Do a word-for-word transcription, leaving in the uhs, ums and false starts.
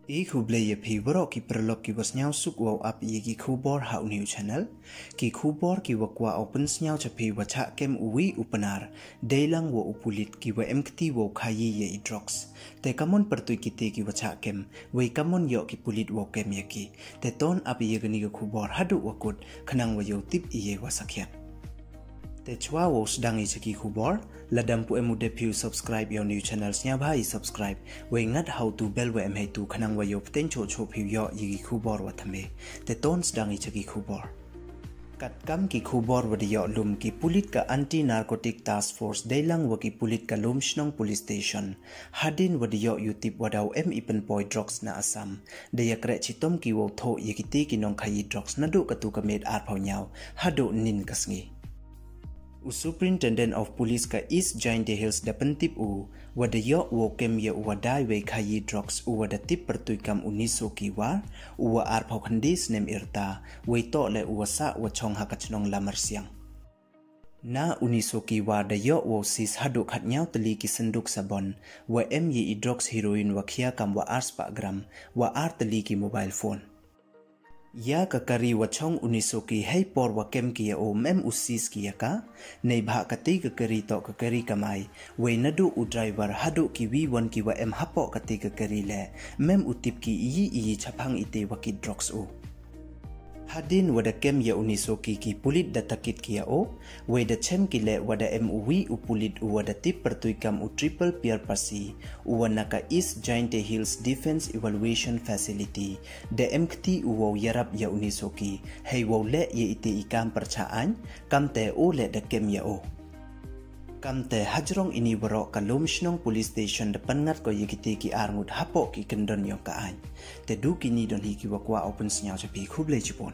I khublei ïa phi baroh ki paralok ki wa sñiaw suk wow ap ïa ki khubor ha u new channel. Ki khubor ki wa kwah u pynsñiaw cha phi wa chah kem u wi u Pnar, dei lang wa u pulit ki wa em kti wow khaïi ïa i drugs. Te kammon pyrtuit kite ki wa chah kem, wei kammon ïoh ki pulit wow kem ïa ki. Te ton ap ïa kani ka khubor haduh wa kut, khnang wa yoh tip ïa wa sakhiat. Te chwa wow sdang i cha ki khubor, lada mpu em u dep phi u subscribe ïa u new channel, sñiawbha i subscribe, wei ngat ha u tu bell wa em hei tu khnang wa yoh pteng choh choh phi u ïoh ïa ki khubor wa thymme. Te ton sdang i cha ki khubor. Katkam ki khubor wa da ïoh lum, ki pulit ka Anti Narcotic Task Force dei lang wa ki pulit ka Lumshnong Police Station, hadien wa da ïoh u tip wa daw em i pynpoi drugs na Assam, da ïa kreh chitom ki wow thoh ïa kite ki nongkhaïi drugs naduh katu ka miet arphaw ynñiaw haduh nin ka sngi. U Superintendent of Police ka East Jaintia Hills da pyntip u, wa da ïoh wow kem ïa u wa dei wei khaïi drugs u wa da tip pyrtuit kam u Nisoki War, u wa arphaw khyndai snem ïrta, wei toh leh u wa sah wa chong ha ka chnong Lamarsiang. Na u Nisoki War da ïoh wow seize haduh khatñiaw tylli ki synduk sabon, wa em ïa i drugs heroin wa khia kam wa ar spah gram, wa ar tylli ki mobile phone. Ïa ka kari wa chong u Nisoki hei por wa kem ki ïa u, ym em u seize ki ïa ka, neibhah kati ka kari toh ka kari kamai, wei naduh u driver haduh ki wi wan ki wa em hapoh kati ka kari leh, ym em u tip ki iyi iyi chaphang ite wa ki drugs u. Hadien wa da kem ïa u Nisoki, ki pulit da takit ki ïa u, wei da chem ki leh wa da em u wi u pulit u wa da tip pyrtuit kam u Triple Pierre Passy, u wa na ka East Jaintia Hills Defense Evaluation Facility, da em kti u wow ïarap ïa u Nisoki, hei wow leh ïa ite i kam pyrchah aiñ, kamte u leh da kem ïa u. Kamte hajrong ini waroh ka Lumshnong Police Station da pynngat ko ïa kite ki arngut hapoh ki kyndon ïong ka aiñ. Te du kini don hi ki wa kwah u pynsñiaw cha phi, khublei chibun.